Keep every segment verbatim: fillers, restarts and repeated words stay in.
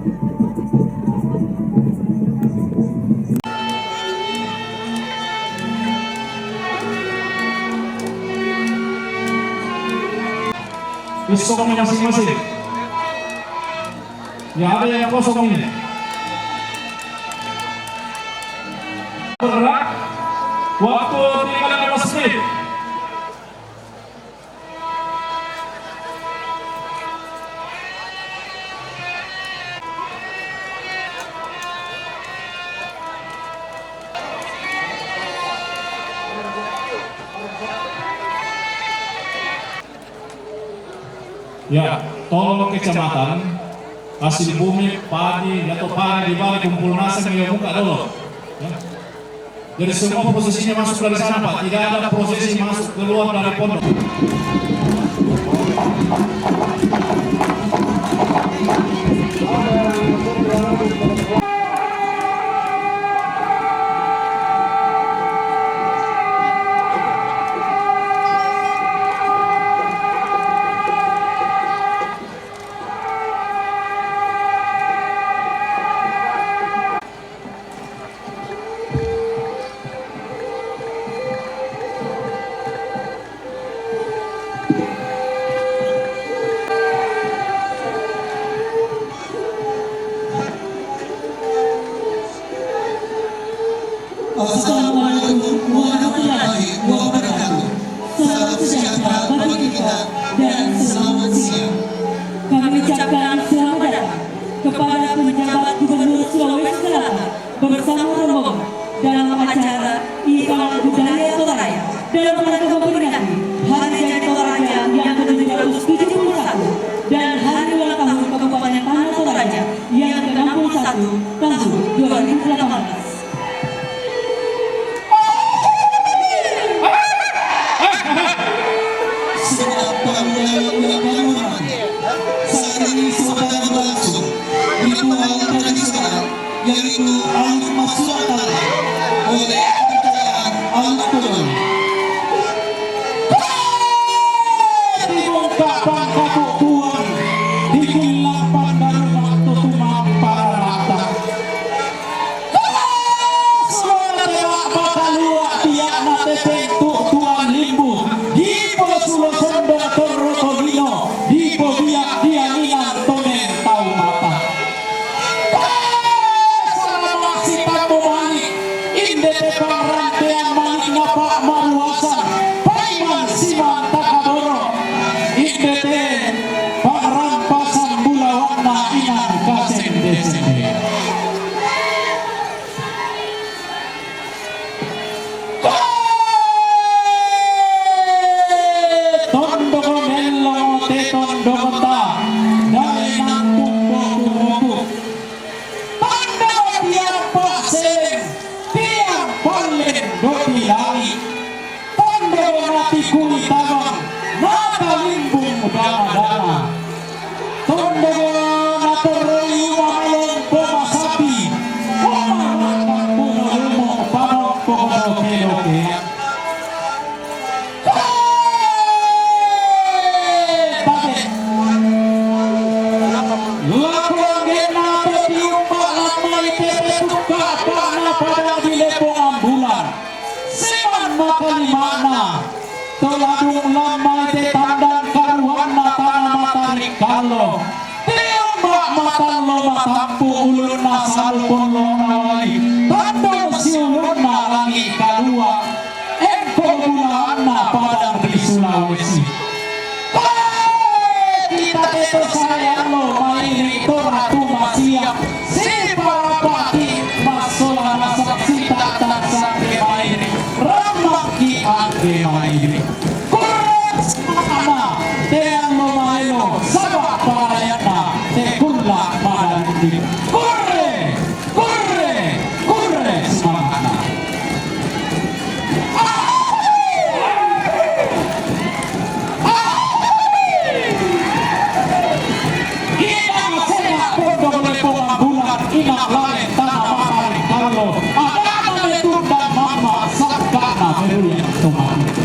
Isong masing-masing. Ya, ada yang kosong ini. Bergerak. Waktu tinggal lima menit. Ya, tolong kecamatan, hasil bumi, padi, atau padi di balik kumpul nasa yang buka dulu. Ya. Jadi semua prosesinya masuk dari sana, Pak. Tidak ada prosesi masuk keluar dari pondok. Assalamualaikum warahmatullahi wabarakatuh. Salam sejahtera bagi kita dan selamat siang. Kami ucapkan selamat datang kepada penjabat Gubernur Sulawesi Selatan bersama rombongan dalam acara Event Budaya Toraja dalam rangka memperingati Hari Jadi Toraja yang ke-tujuh ratus tujuh puluh satu dan Hari Ulang Tahun Kabupaten Tanah Toraja yang ke-enam puluh satu tahun dua ribu delapan belas. Saat ini sudah berlangsung ritual tradisional, yaitu alut masuk tanah oleh kepercayaan alut pegawai. Di bungkak bangka bubuan, di kilapan dalu waktu tumampak rata. Suara tewak bakalua, tiak na tetentu tuan limbu, hipo sulo sondong torro tolino, hipo biak dianginan tomen tau mata. Salamaksi tambo mani, inde te pangrantean mani napa maruasan, paiman siman takaboro, inde te pangrampasan bulawanna inan kasende-sende. Tondoko mello te tondoko ta, dae nantumbo kumupu. Tanda tiang paseleng, tiang pallen doti langi. Tondoko nati kuli tabang, nata limbung dana-dana. Tondoko natorroi uma malompo masapi, uma makampu malumo panompo doke-doke. Lako anggenna to tiumba lamma i tete tukka apa'na pada di Lepong Ambulan. Siman makalima'na, to ladung lamma i te tandang karuanna tana matarik kallo. Tiumba matallo matampu ulunna salu pollona wali, tandung siulunna langi kalua. Engko bulaanna padang ri Sulawesi. Kita teto sae allo mairi to ratu masiang, siparapati massola masaksi tattang sangke mairi, rammaki angke mairi. Kurre semangatna te allo maelo, saba parayanna te kulla madandi. Kurre! Kurre, kurre, semangatna. Inang sehat pondok Lepong Ambulan, inang lae tana matarik kallo, adana letundang mamma sakka'na meruyang tomati.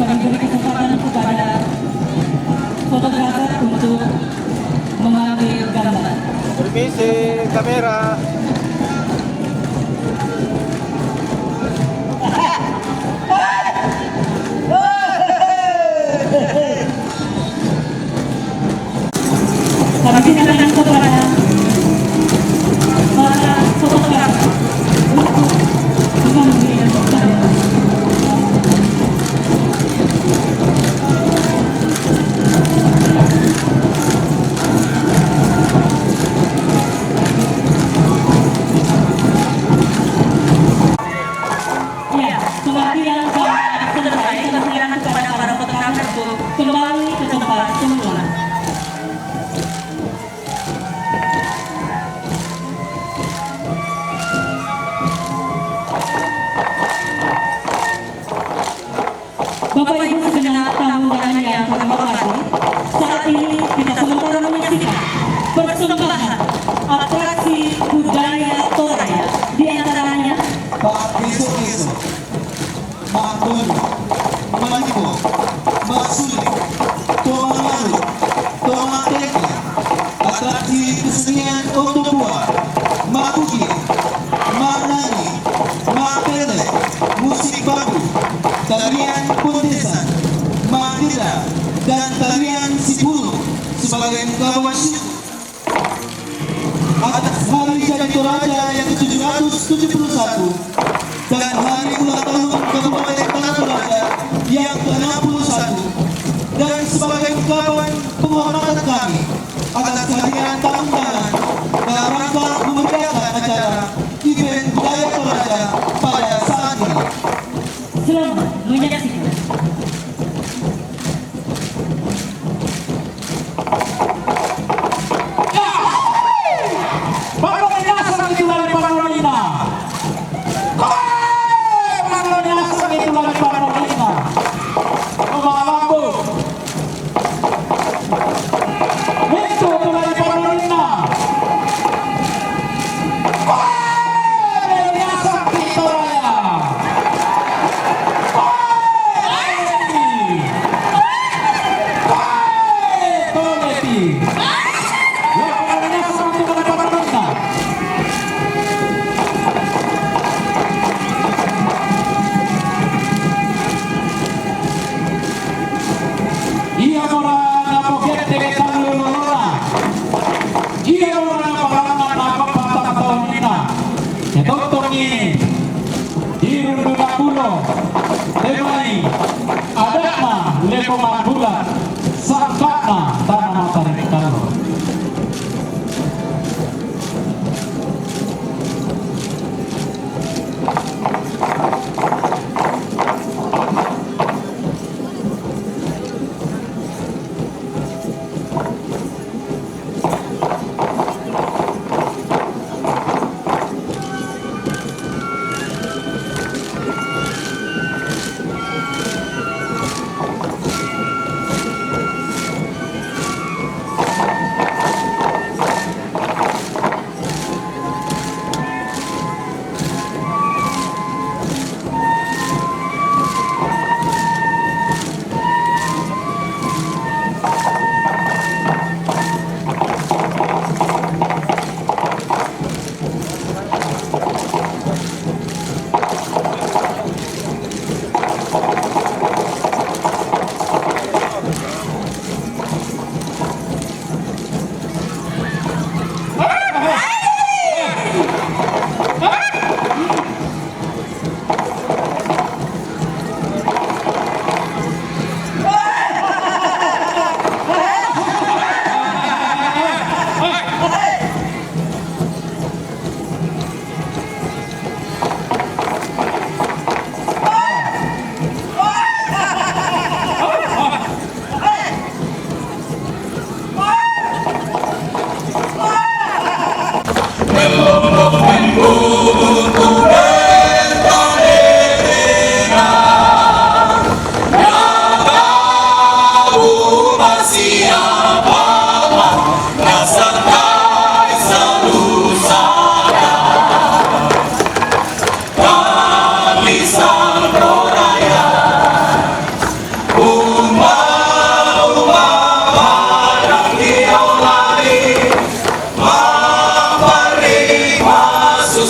Kami beri kesempatan kepada fotografer untuk mengambil gambar. Permisi, kamera. Kami silakan kepada para fotografer untuk mengambil gambar. Ya, pengambilan gambar selesai, kami silakan kepada para fotografer untuk kembali ke tempat semula. Bapak Ibu segenap tamu undangan yang kami hormati, saat ini kita sementara menyaksikan persembahan atraksi budaya Toraja, di antaranya Pak Geso-Geso, Mak Boni, Maniko, Mak Suli, Toma Lalu, Toma Tete, atraksi kesenian Otobuah, Mak Bugis, Mak Nani, Mak Pele, musik bambu, tarian Pontesan, Mak Geda, dan tarian Sipulung sebagai ungkapan syukur atas hari jadi Toraja yang ketujuh ratus tujuh puluh satu dan hari ulang tahun Kabupaten Tanah Toraja yang keenam puluh satu, dan sebagai ungkapan penghormatan kami atas kehadiran tamu undangan dalam rangka memeriahkan acara event budaya Toraja pada saat ini. Selamat menyaksikan. Pangulinasan itu dari Pangulina. Koe, pangulinasan itu dari Pangulina. Lumalabu. Itu itu dari Pangulina. Koe, pangulinasan itu raya. Koe.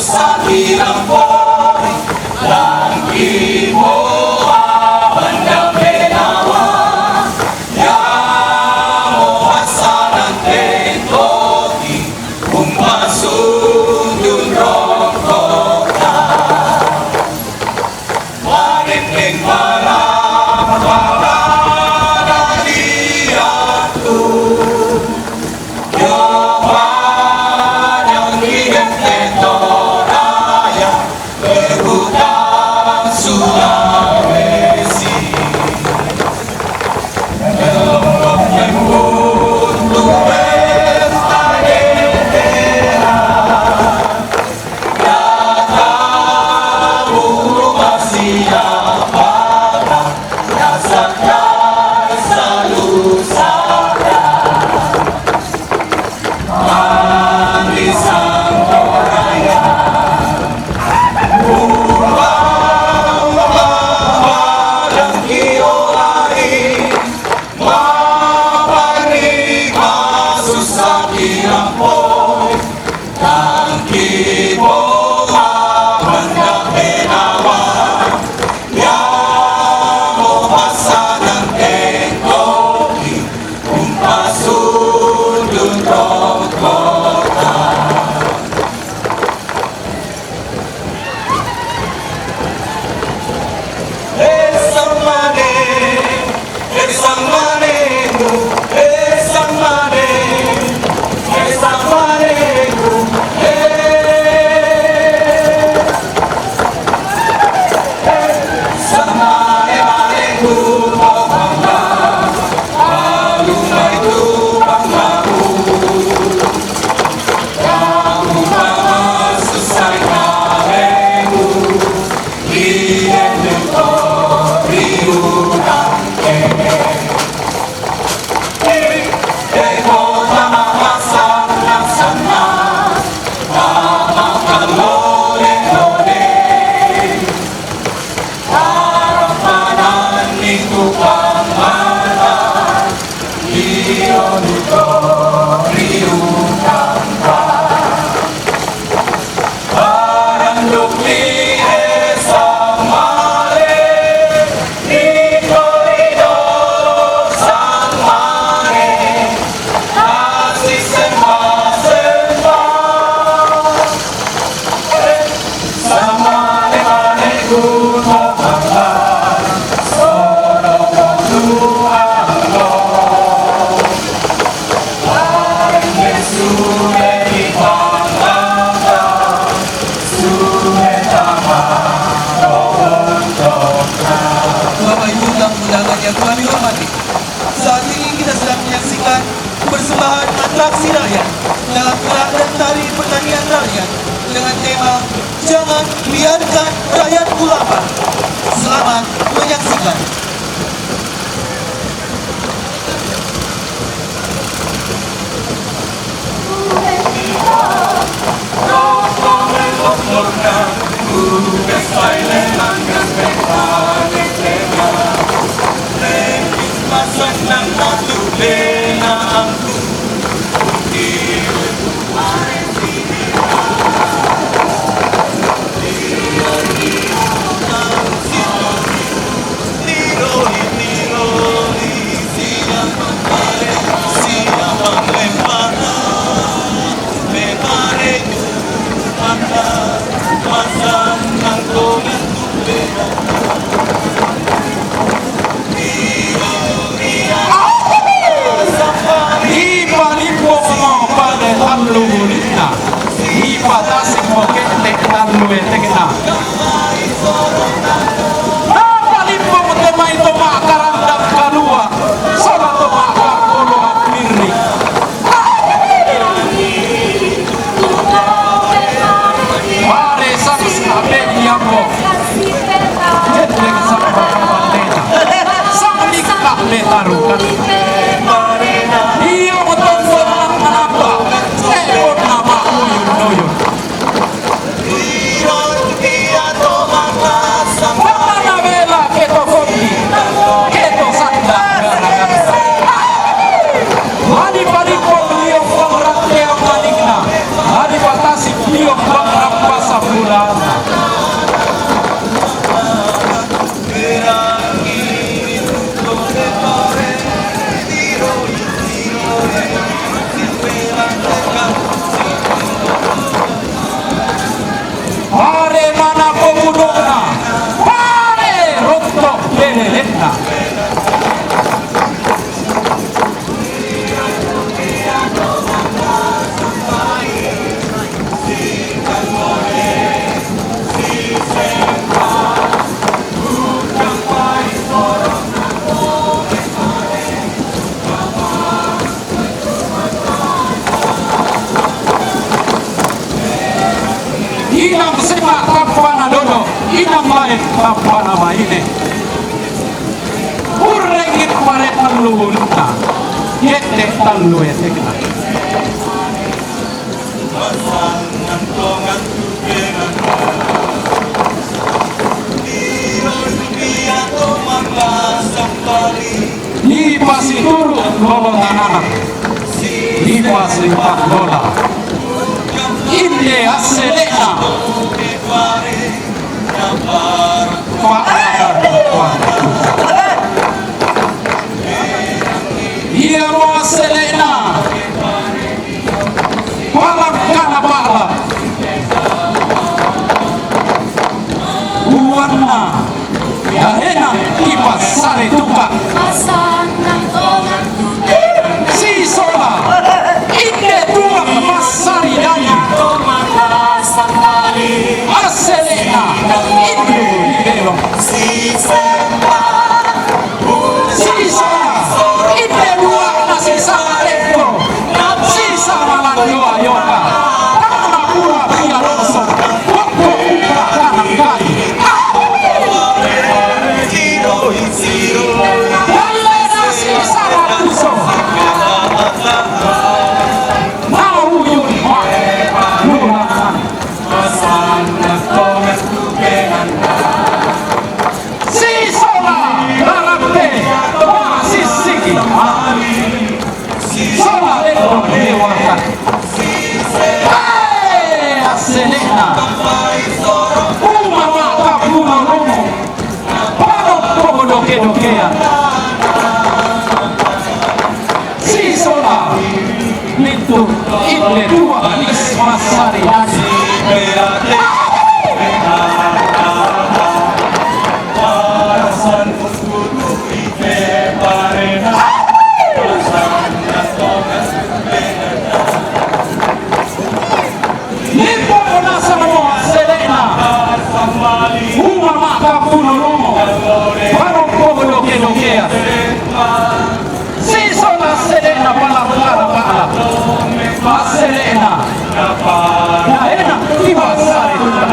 Sakilang poi, langki mo abanda penawa, ya mo hasanang tengkoki, umpasundun rongkota. Marinding para, para na diatu. Yo padang di gente Toraya, Lebutan Sulawesi. Elok lembut tuwes tadedera. Yata buru masih apa? Rasakan selalu sadar. Mandi sangkoraya. Mula, mula, mula, dan kiolai. Mapani masusaki lampoi. Tangki bola banda penawa. Ya mo pasanang tengkoki, umpasundun rongkota. Esang mane, esang mane, esang mane, esang mane, eh. Bapak Ibu tamu undangan yang kami hormati, saat ini kita sedang menyaksikan persembahan atraksi rakyat dalam gerak dan tari pertanian rakyat dengan tema Jangan Biarkan Rakyatku Lapar. Selamat menyaksikan. Ipalimbong mo pale tallu bulinna, ipatasing mo kette tallu etekna. Napalimbong te mai to ma'karandang kalua, sola to ma'pappolo abbirri. Pare sang sabe diambo. Jendreng sang bapalena. Sang nikka metarukan. Iyo motongko manappa. Teponna ma'uyun-uyun. Mana bela keto kopi, keto sanda gara-gara. Mani paripo liong bang rakkea maningna, mani patasi liong bang rampasa Tappana dodo, inambae tappana baine. Urrengit pare tallu bulunna, gette tallu etekna. Dipasituru lolo tanana, dipasipallola. Inde assele'na. Pa'laka, pa'laka. Iyaro assele'na. Pa'lakana pa'la. Uwanna, daena kipassare tuka. Sisola, inde dua massari dani. Assele'na, inde dibelo. Sisa, inde dua na sisa letto. Sisa malanyo ayoka. Tama pura pia loso. Waktu pura kanang kai. Dalle na sisa na tuso. Nauyun ma. Lulakan. Sisola, larappe, wa sissiki. Sola letto dewata. Hai, assele'na. Umama kapuno romo. Paro pogo doke-dokea. Sisola, littu, inde dua, nis massari dani. Nippo nasamo assele'na. Umama kapuno romo. Paro pogo doke-dokea. Sisola assele'na pala pala pala. Assele'na. Daena kipassare tuka.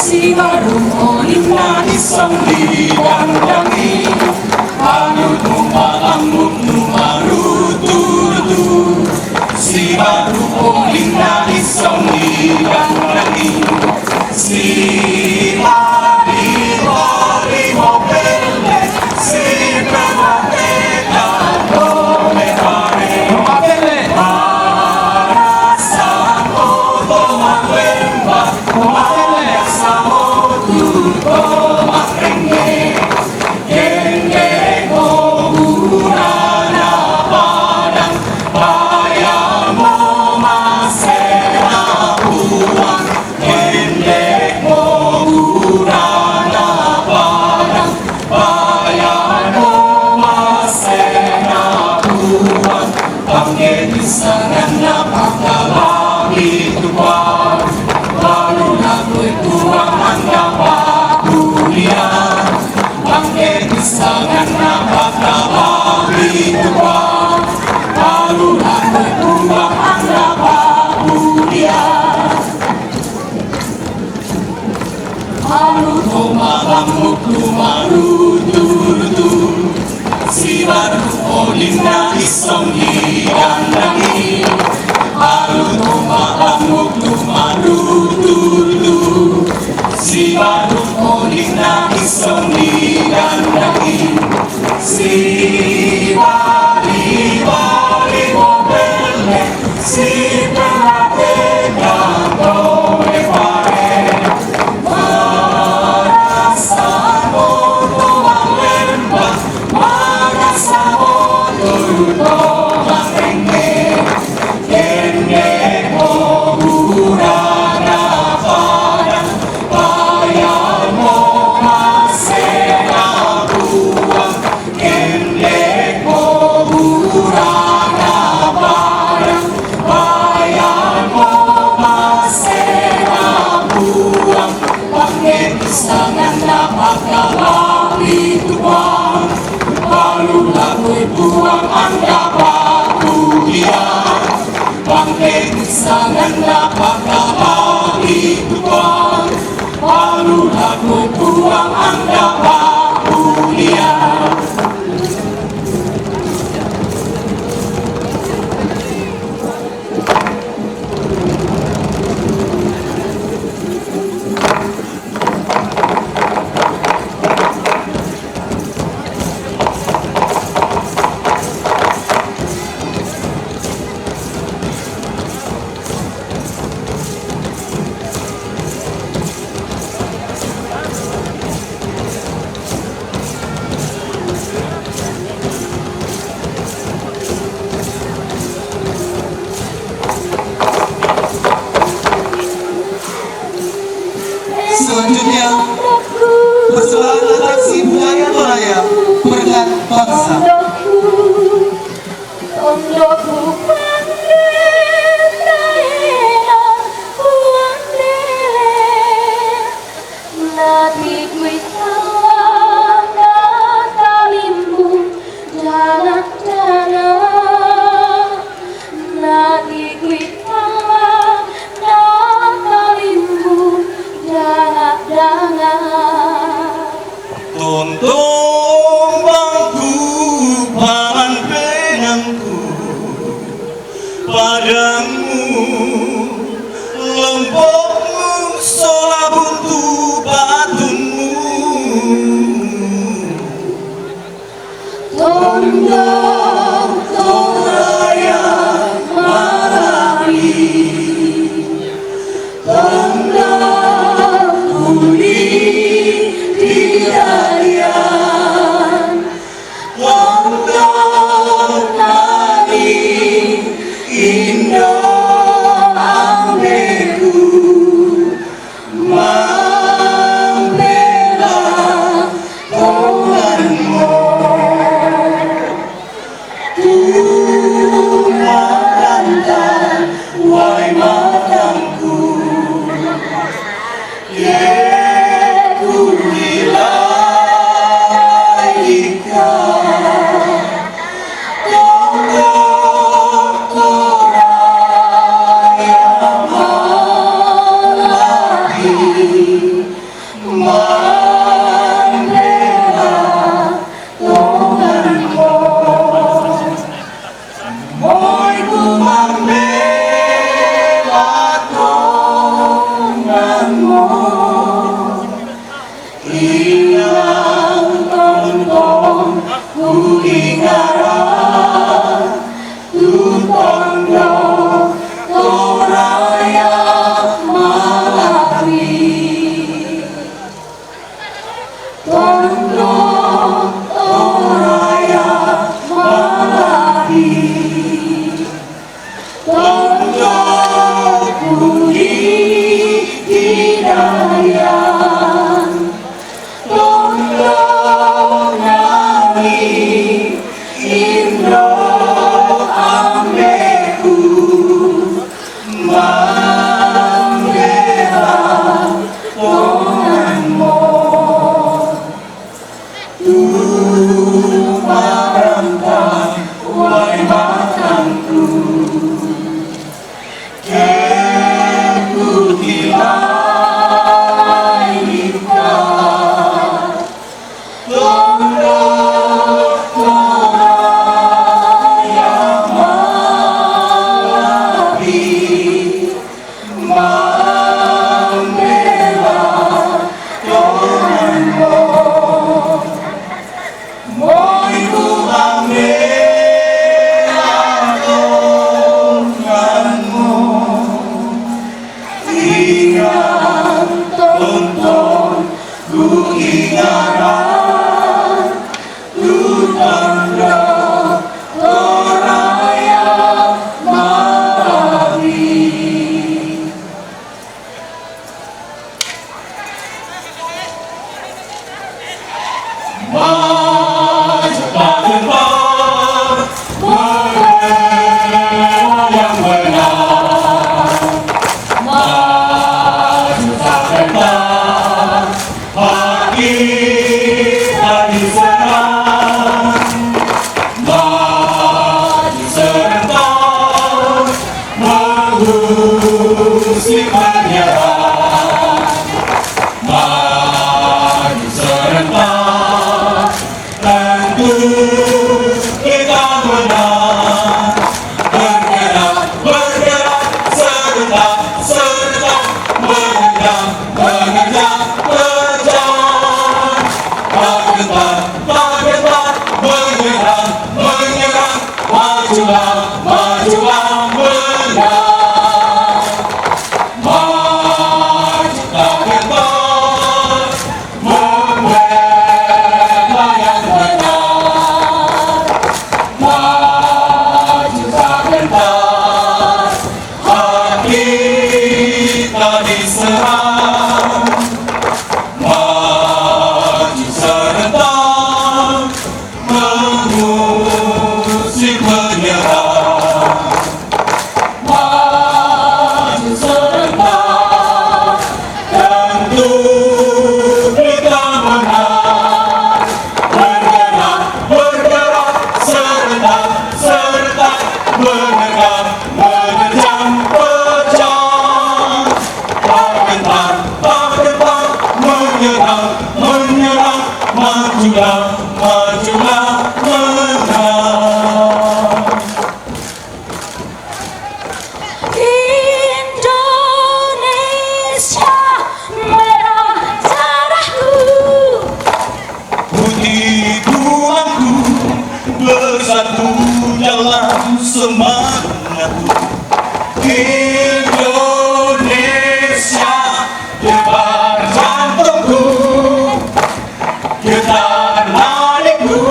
Sibaru olinna disseng didandangi. Anu tumpa lambu numarutu-rutu. Sibaru olinna disseng didandangi. Sibari-bari mopelle. Pangke pissanganna pakkalami tu Puang, lalu nakui Puang anna pakulia. Pangke pissanganna pakkalami tu Puang, lalu nakui Puang anna pakulia. Alu toma lamuk toma rutu-rutu. Si baru oding na isong di dandangi. Alu toma lamuk toma rutu-rutu. Si baru oding na isong di dandangi. Si bali-bali mo pele, si pela tenda mo pare. Marasa mo to malemba, marasa mo to maenge. Kende ko gurana pada, paya mo masera buang. Kende ko gurana pada, paya mo masera buang. Pangke sangan na pagkalabi tuang, palu lagu tuang anda batu dia. Pangke sangan na pagkalabi tuang, palu lagu tuang anda batu dia. Selanjutnya, persembahan atraksi budaya Toraja, Berkat Bangsa. Tontong bangku paman penangku padamu, lombokmu sola buntu batunmu. Tondok Toraja Malabi, tondok budi di dalian, tondok nami indo ambeku. Mambela tonganmu. Tumaranta wai matangku. Ye kuhilai ika. Inang tongtong ku ingara, tu tondok Toraja Malabi. Tondok Toraja Malabi. Tondok budi di dalian, tondok nami indo ambeku, mambela tonganmu. Tumaranta wai matangku. Ke kuhilai Maju tak gentar, membela yang benar. Maju tak gentar, hak kita diserang. Maju serentak, mengusir menyerang. Maju serentak, tentu kita menang. Bergerak, bergerak, serentak, serentak, mengejar, mengejar, kejar. Tak gentar, tak gentar, menyerang, menyerang, majulah, majulah, menang. Maju tak gentar, membela yang benar. Maju tak gentar, hati tak diserang. Maju serentak, mengusir penyerang. Maju serentak, tentu kita menang. Bergerak, bergerak, serentak, serentak, menerkam, menerjang, pecah. Tak gentar, tak gentar, menyerang, menyerang, majulah, majulah, menang. Indonesia merah darahku, putih tuaku, bersatu dalam semangatku. Indonesia, debar jantungku, getar nadiku,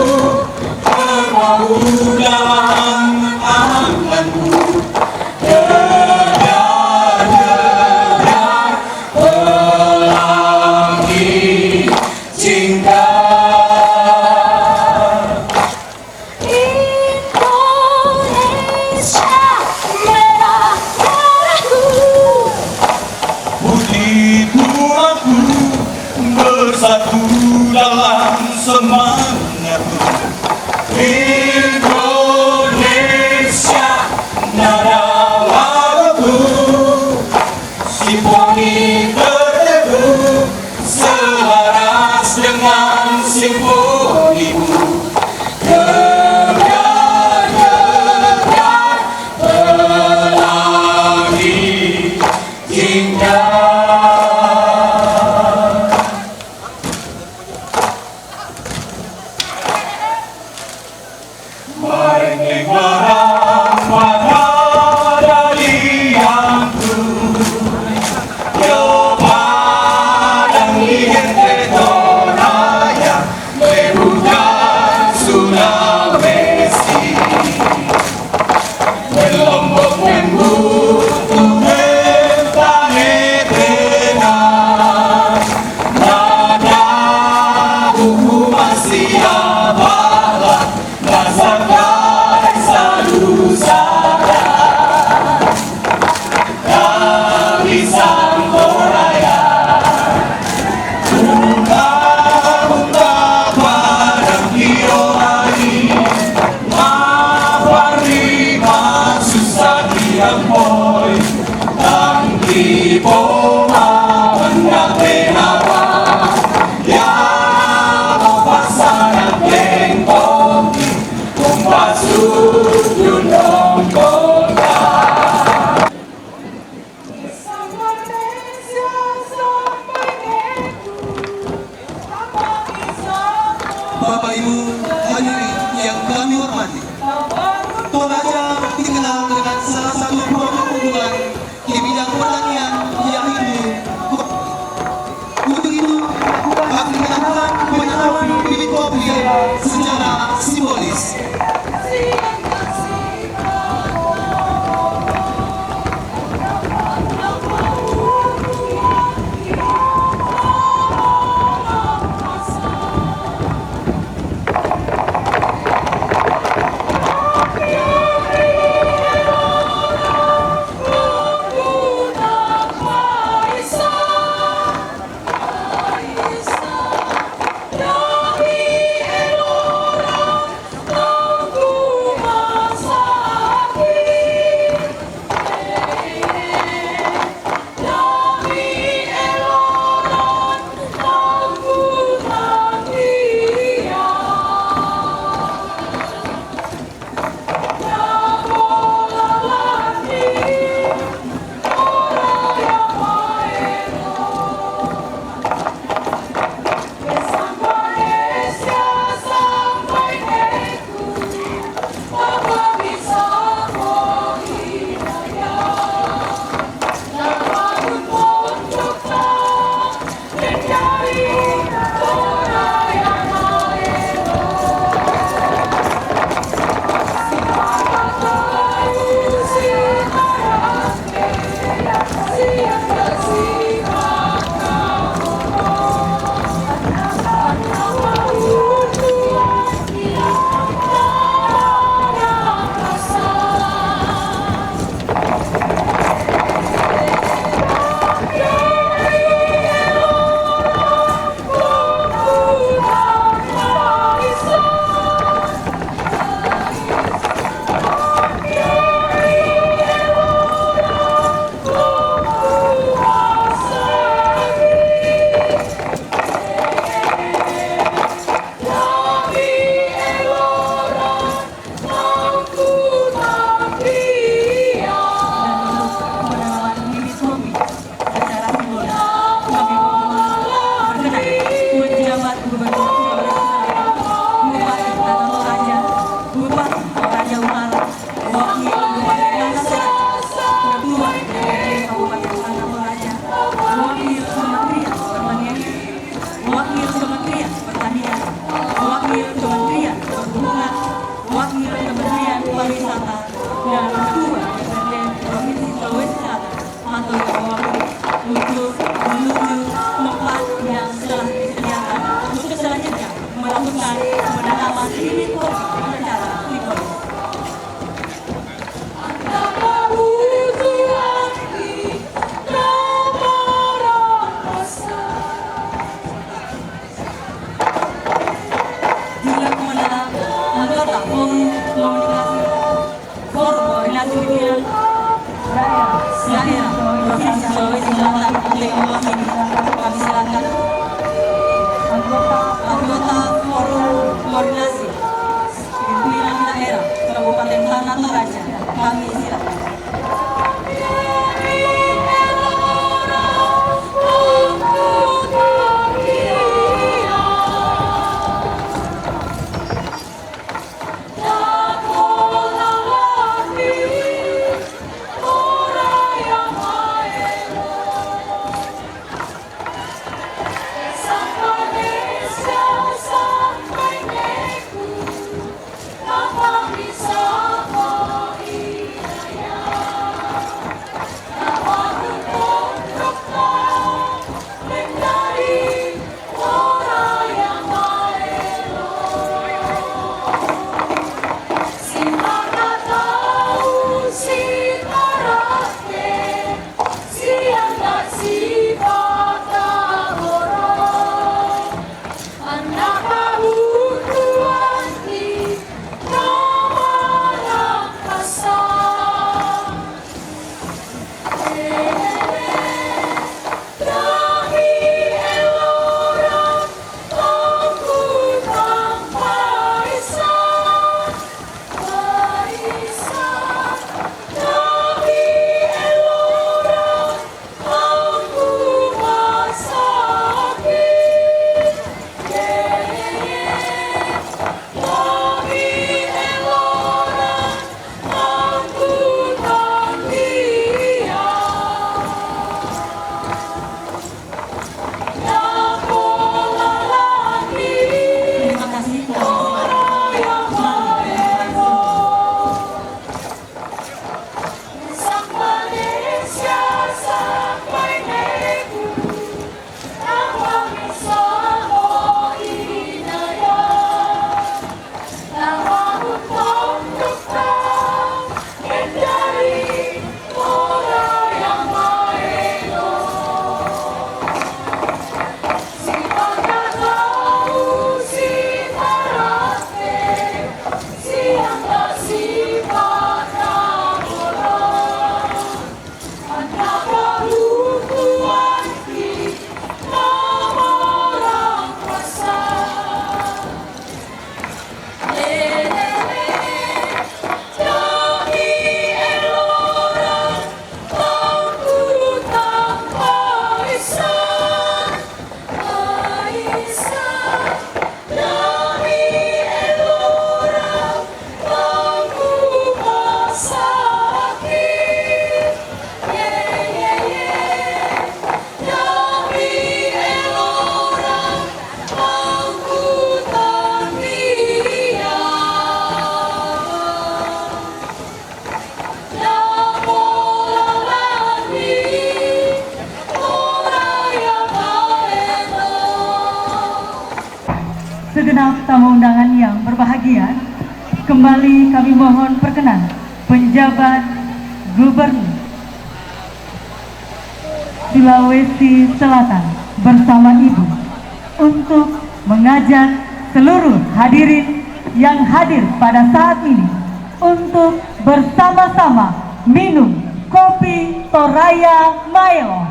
terpaku dalam anganku. Debar, debar, pelangi cinta. Indonesia merah darahku, putih tuaku, bersatu dalam semangatku. Indonesia, nada laguku, simfoni tertebu, selaras dengan simfonimu. Gegar, gegar, pelangi cinta. Merengek marang mata dari angku, yo padang di hente toraya, lebutan Sulawesi. Berlombok membutuh mentane tena, nada buku masih abala. Nasakai salusara, kami samporaya. Unta-unta padang kiorani, mapari masusah kiampoi. Tangki poma mendape nawa, ya mapasana kengkong. Bapak Ibu hadirin yang kami hormati, Toraja dikenal dengan salah satu produk unggulan di bidang pertanian, yaitu kopi. Untuk itu, akan dilakukan penanaman bibit kopi secara simbolis. Menang amat ini kok bicara kulit. Juga kemenangan anggota Forum Komunikasi, Forum Koordinasi Pimpinan Daerah Provinsi Sulawesi Selatan, Lengkong ini. Kami silakan anggota Forum Koordinasi Pimpinan Daerah Kabupaten Tanah Toraja. Kami silakan. Segenap tamu undangan yang berbahagia, kembali kami mohon perkenan penjabat Gubernur Sulawesi Selatan bersama Ibu untuk mengajak seluruh hadirin yang hadir pada saat ini untuk bersama-sama minum kopi Toraya Maelo.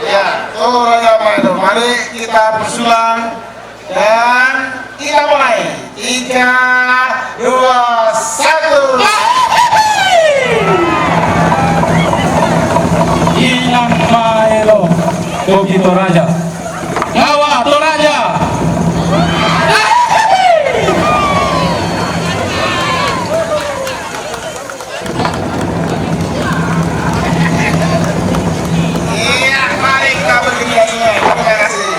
Ya, Toraya Maelo. Mari kita bersulang dan kita mulai. Tiga, dua, satu. Inang Maelo, Kopi Toraja. Jawa Toraja. Iya, mari kita bergembira semua. Terima kasih.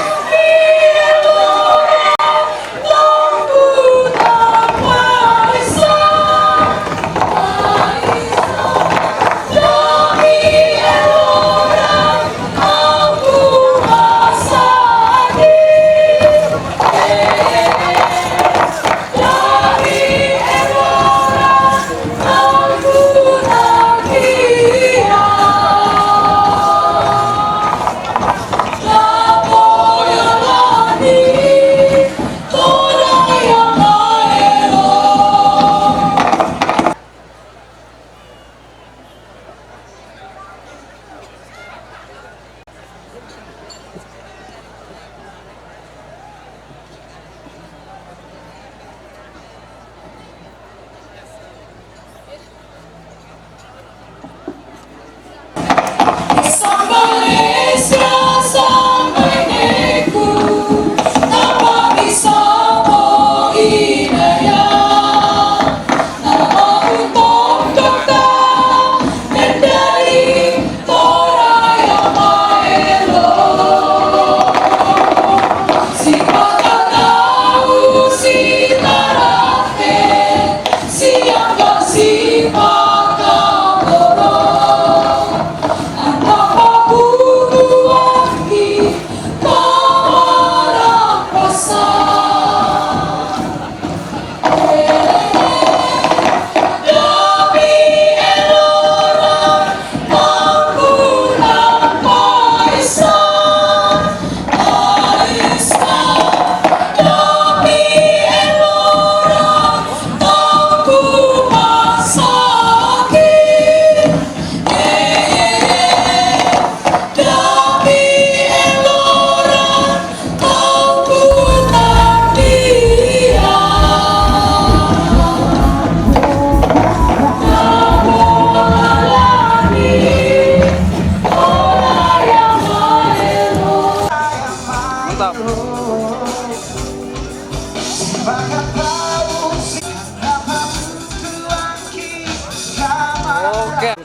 Stop. Okay.